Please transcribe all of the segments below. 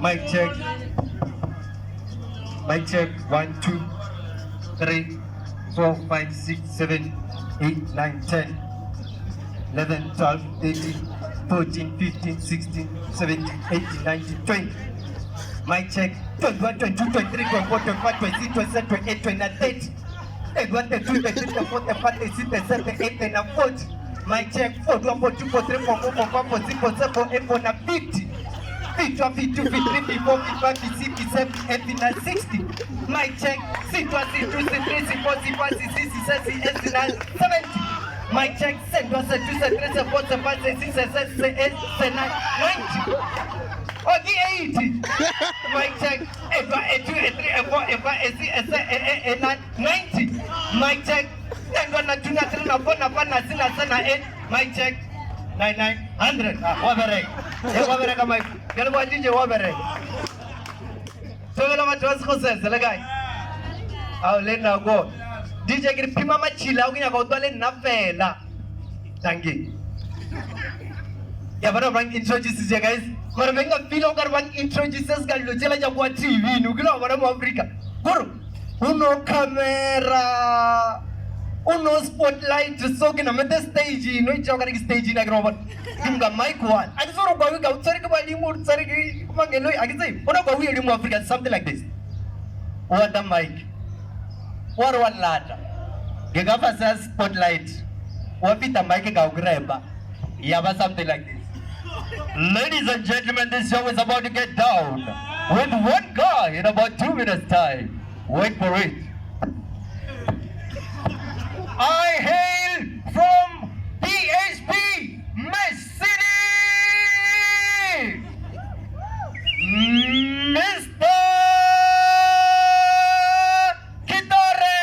Mic check. Mic check. 1, 2, 3, 4, 5, 6, 7, 8, 9, 10, 11, 12, 13, 14, 15, 16, 17, 18, 19, 20. Mic check. 21, 22, 23, 24, 25, 26, 27, 28, 29, 30. 31, 32, 33, 34, 35, 36, 37, 38, 39, 40. Mic check. 41, 42, 43, 44, 45, 46, 47, 48, 49, 50. 51, 52, 53, 54, 55, 56, 57, 58, 59, 60. Mic check. 61, 62, 63, 64, 65, 66, 67, 68, 69, 70. Mic check. 71, 72, 73, 74, 75, 76, 77, 78, 79, 90. Okay, 80. Mic check. 81, 82, 83, 84, 85, 86, 87, 88, 89, 90. Mic check. 91, 92, 93, 94, 95, 96, 97, 98. Mic check. 99, 100. Ah, wa bereka. Eh, wa bereka mic. Ke le bua DJ wa bereka. Thobela batho ba Sekgosese le kae? Ao le nna ko. DJ ke re phima matšhila o ke nyaka go twa le nna fela. Thank you. Ya bona ba introduce guys. Mara be nka feel o ka re ba introduce se ka dilo tšela tša kwa TV no ke la bona mo Africa. Gore o no camera o no spotlight so ke namete stage no itša o ka re ke stage ina ke re wa bona ke nka mic one a ke tsore kwa ka o tshwere ke badimo o tshwere ke mangeloi a ke tsebe o na kwa o ele mo Africa something like this o ata mic wa re wa lata ke ka fase ya spotlight wa fita mic ka o grabba ya ba something like this Ladies and gentlemen, this show is about to get down with one guy in about 2 minutes time. Wait for it. I hail from PHP Mesh City! Mr. Kitore!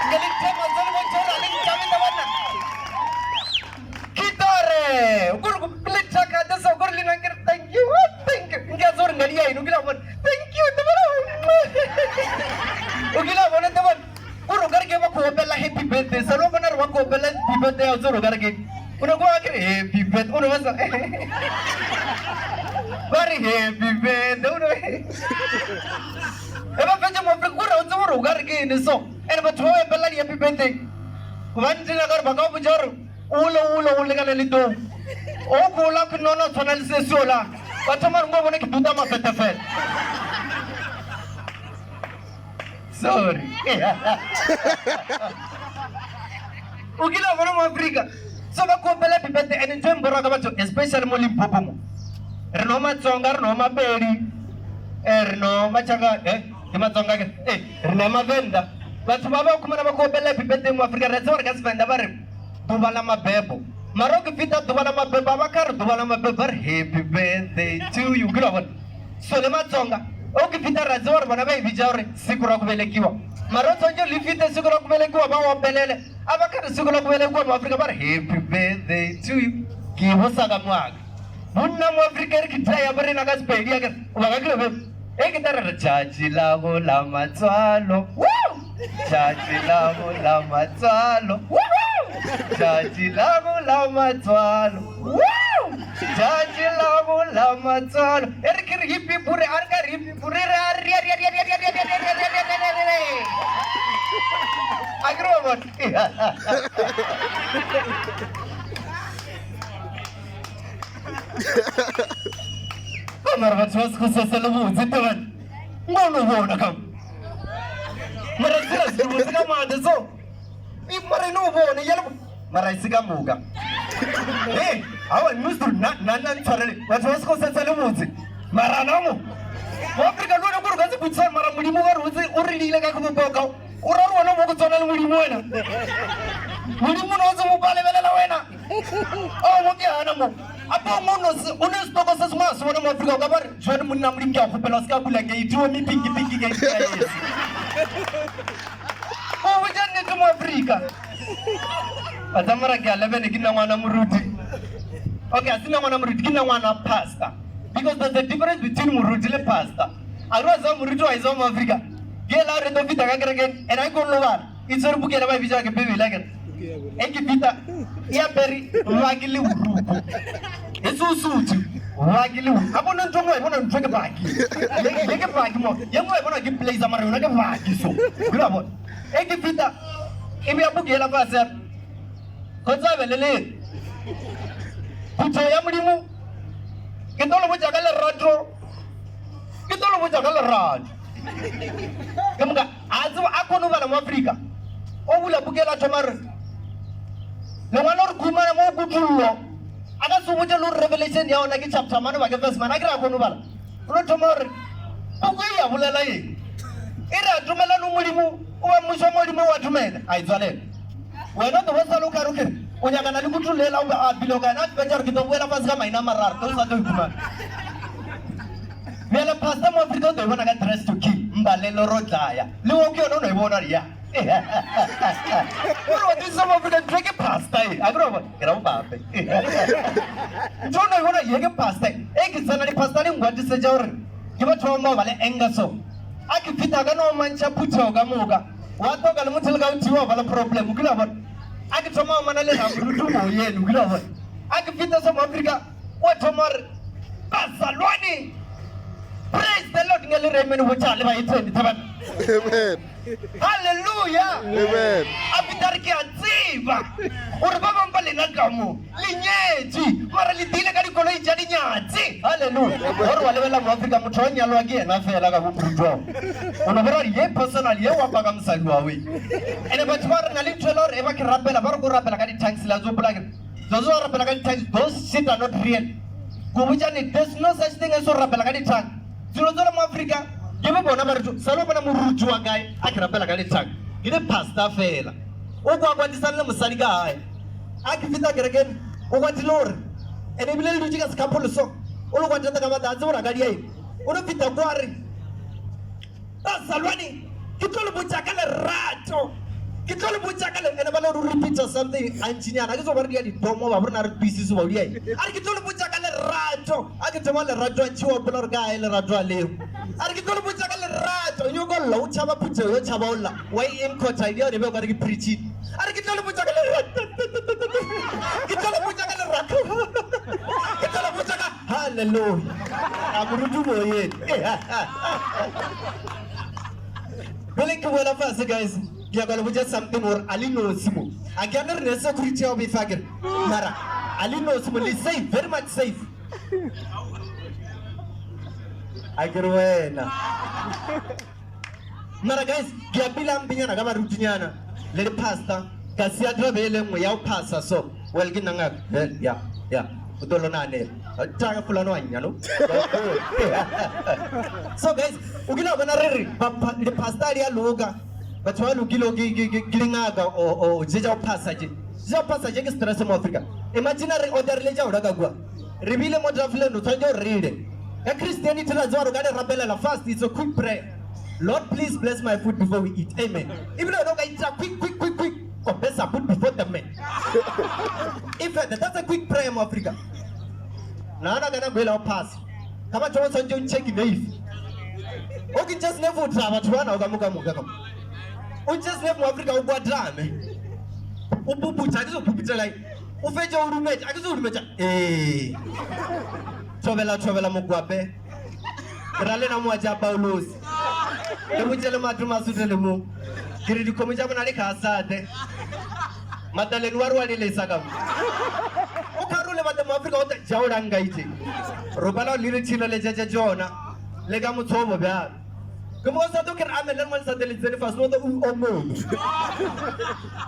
Ke le thema tse le botjora le ntšamile banna. Kitore! Kore go le thakate so kore le nna ke re thank you, oh, thank you. Nke a tseba gore ngadi ya eno o kile wa bona. Thank you, tebana. O kile wa bona tebana. Kore o ka re ke ba go opela happy birthday. Sa lo bona re ba go opela happy birthday ya o tseba gore o ka re ke. O ne kwa ke re happy birthday. O ne ba sa ba re happy birthday. O ne e ba fetše mo Afrika kore o tsebe gore o ka re ke eng so. And batho ba ba epelela di happy birthday. Ba ntena ka gore ba ka go botša gore o le o le o lekane le tou. O gola ke nona o tshwana le se seola. Ba thoma re mo bone ke duta mafetefete. Sorry. O kile wa bona mo Afrika so ba kopela happy birthday and ntho e mborwa ka batho especially mo Limpopo mo. Re no Matsonga, re no Mapedi, eh re no Machanga, eh ke Matsonga ke eh re no Mavenda. Batho ba ba khumana ba kopela happy birthday mo Afrika re tseba gore ka Sevenda ba re ḓuvha ḽa mabebo. Mara o ke fita ḓuvha ḽa mabebo ba kha re ḓuvha ḽa mabebo ba re happy birthday to you. Ke la bona. So le Matsonga o ke fita ra tseba gore bona ba e bitša gore siku ra ku velekiwa. Mara o tshwanetse le fite siku ra ku velekiwa ba opelele. A ba kha re siku la ku velekiwa mo Afrika ba re happy birthday to you. Ke bosa ka moaka. Monna mo Afrika re ke ya borena ka Sepedi ya ke ba ka ke be e ke tare re tšatši la go la matswalo. Woo! Tšatši la go la matswalo. Woo! Tšatši la go la matswalo. Woo! Tšatši la go la matswalo. E re ke re hippie pure a re ka re hippie pure re a re re re re re re re re re re re re. A ke re wa bona. Mara batho ba Sekgosese le botse tebane. Ngono bona ka. Mara tsela se botse ka maatla so. E mara eno bone ya le mara e se ka moka. Hey, awa nno nna nna nna ntshwarele. Batho ba Sekgosese le botse. Mara na mo. Mo Afrika le wena gore ka se botsana mara Modimo ba re o tse o re leile ka go ka. O ra re wena mo go tswana le Modimo wena. Modimo no o se mo lebelela wena. O mo ke ana mo. A po mo no se o ne setoko se sengwe a se bona mo Afrika o ka ba re jwane monna Modimo ke a kgopela o se ka bula gate o me pinki pinki gate ya yeso. O botša nnete mo Afrika. Wa tsamara ke a lebele ke nna ngwana moruti. Okay, a se nna ngwana moruti ke nna ngwana pastor. Because there's a difference between moruti le pastor. A re wa tseba moruti wa e tseba mo Afrika. Ke la re tlo fita ka kerekeng and a ko lobala. E tshwere buka ela ba e bitsa ke Bibele akere. E ke fita e apere lwaki le boruku. E se o sotho. Baki le a bona ntho nngwe bona ntho ke baki. Le ke baki mo. Ye nngwe bona ke blazer mara yona ke baki so. O la bona. E ke fita e bea buki yela fase. Kgotsa be le le. Phuthego ya Modimo ke tlo le botša ka lerato. Ke tlo le botša ka lerato. Ke moka a tseba a kgone go bala mo Afrika. O bula buki yela thoma re lengwalo re khumana mo kutullo a ka se botše le gore revelation ya ona ke chapter mane ba ke verse mane a ke re a kgone go bala o no thoma gore puku e ya bolela eng e re a tumela no modimo o ba mmušo wa modimo wa tumela a e tswalela wena o tlo bo sale o kare o kere o nyakana le kutullo ela o a bile o ka ena a fetša gore ke tlo boela fase ka maina a mararo ke o sa tlo ikhumana bjale pastor mo Afrika o tlo e bona ka dress to kill mbalelo ro dlaya le wo ke yona o no e bona gore ya Gore wa tse South Africa ntho ke pastor e. A ke re ke ra bape. Ntho no bona ye ke pastor. E ke tsena di pastor di ngwatisetša gore ke batho ba ba le anger so. A ke fita ka no mantšha phuthego ka moka. Wa toka le motho le ka o thiwa ba le problem o kile wa bona. A ke thoma mana le ramoruti moyeni o kile wa bona. A ke fita South Africa wa thoma re bazalwane praise the Lord ngele re amen botša le ba etheni thabana. Amen. Halleluja! Amen. A feta re ke a tseba gore ba bangwe ba lena ka mo le nyetše mara le tiile ka dikoloi tša dinyatsi. Halleluja! Gore wa lebelela Moafrika motho wa nyalwa ke yena fela ka bobrutong. O no bona gore ye personal ye wa paka mosadi wa we. Ene batho ba re na le ntho e le gore e ba ke rapela ba re ko rapela ka di-tongues la tsopola ke those ba rapela ka di-tongues those shit are not real. Ko botša nnete there's no such thing as go rapela ka di-tongue. Dilo tsela mo Afrika ke bo bona ba re sa lo bona moruti wa kae a ke rapela ka lethaka ke le pastor fela o kwa kwatisana le mosadi ka gae a ke fita kerekeng o kwatile gore ene ebile le dutše ka sekhapholo so o le kwateta ka batla a tsebe gore a ka dia eng o no fita kwa re Bazalwane, ke tlo le botša ka lerato. Ke tlo le botša ka le ene ba le re repeat something a ntšinyana ke tso ba re dia didomo ba rena re kwisise ba dia eng. A re ke tlo le botša ka lerato. A ke thoma lerato a ntši wa gopola gore ka ae lerato a leo. A re ke tlo le botša ka lerato. Nyoko lla o tšhaba phuthego yo tšhaba o lla. Wa e encota idea gore be o ka re ke preaching. A re ke tlo le botša ka lerato. Ke tlo le botša ka lerato. Ke tlo le botša ka Hallelujah. A moruti moyeng. Pele ke boela fase guys, ke nyaka le botša something gore a le nosi mo. A ke ane re ne security ya go befa kere. Mara a le nosi mo, le safe, very much safe. A ke re wena. Mara guys, ke a pila mpenyana ka barutinyana le di-pastor ka sia taba e le nngwe ya go phasa so. Well ke nna ngaka. Well ya ya o tlo lo naanela. Tšaka fulano wa nnya no. So guys, o kile wa bona re re di-pastor di a loka. Batho ba lokile ke ke ke ke dingaka o o tše tša go phasa tše. Tša go phasa tše ke stress mo Afrika. Imagine re orderile tša go reka kua. Re bile mo tafoleng re tshwanetse gore re ile. Ka Christianity ra tseba gore o ka di rapelela fast, it's a quick prayer. Lord please bless my food before we eat. Amen. Ebile wena o ka itira quick quick quick quick. Confess put before the man. If that's a quick prayer mo Africa. Nana kana go ela pass. Ka batho ba tshwanetse o ntshe ke neife. O ke ntshe snefu o tla batho bana o ka moka moka ka. O ntshe snefu mo Africa o kwadrame. O puputsa ke so puputsela. O fetše o dumetša a ke se o dumetša. Ee. Thobela thobela mogwape. Ke ra lena moa tša Paulos. Le botše le matho masuthe le mo. Ke re dikgomo tša bona di kha sate. Mataleni wa re wa lelesa ka mo. O kharole batho mo Afrika o tla jaola nka itse. Robala o le tšhireletša tša tšona le ka motshobo bjalo. Ke mo sa ke re amen le mo le sa tele tsene fase o o mo.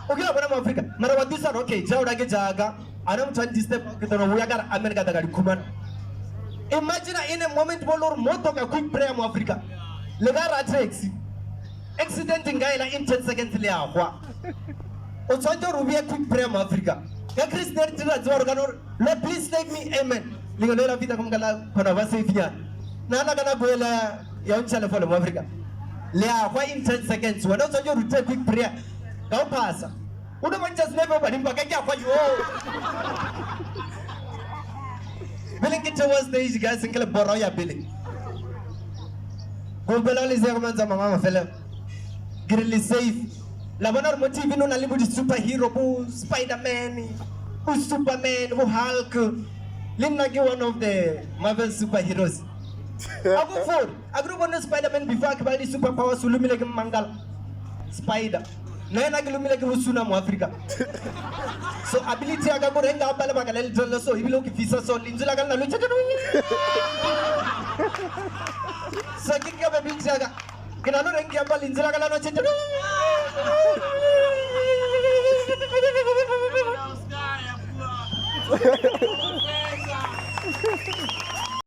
O kile bona mo Afrika mara wa thusa okay jaola ke jaaka a re motho a disturb ke tlo boya ka re amen ka tla ka di khumana. Imagine in a moment mo le gore mo toka quick prayer mo Africa le ka ra taxi accident nka ela in 10 seconds le a hwa o tshwanetse gore o beye quick prayer mo Africa ka Christianity ra tseba gore kana gore Lord please save me amen lengelo la fita ka moka la kgona ba safe nyana nana ka nako ela ya o ntšha lefole mo Africa le a hwa in 10 seconds wena o tshwanetse gore o take quick prayer ka o phasa o no bontšha senepe o badimo ba ka ke a hwa yo Pele ke theoha stage guys nke le bora ya pele. Go le se go mantsa mama mafela. Ke re le safe. La bona gore mo TV no na le bo di superhero bo Spider-Man, bo Superman, bo Hulk. Le nna ke one of the Marvel superheroes. A ko fore, a ke re bone Spider-Man before a ke ba le di-super powers, o lomile ke mmangala. Spider. Nna ena ke lomile ke bosuna mo Afrika. So ability ya ka kore nka apa lebaka le letelele so ebile o ke fisa so lentswe la ka le na le so ke capability ya ka ke na le gore nke apa lentswe la ka la no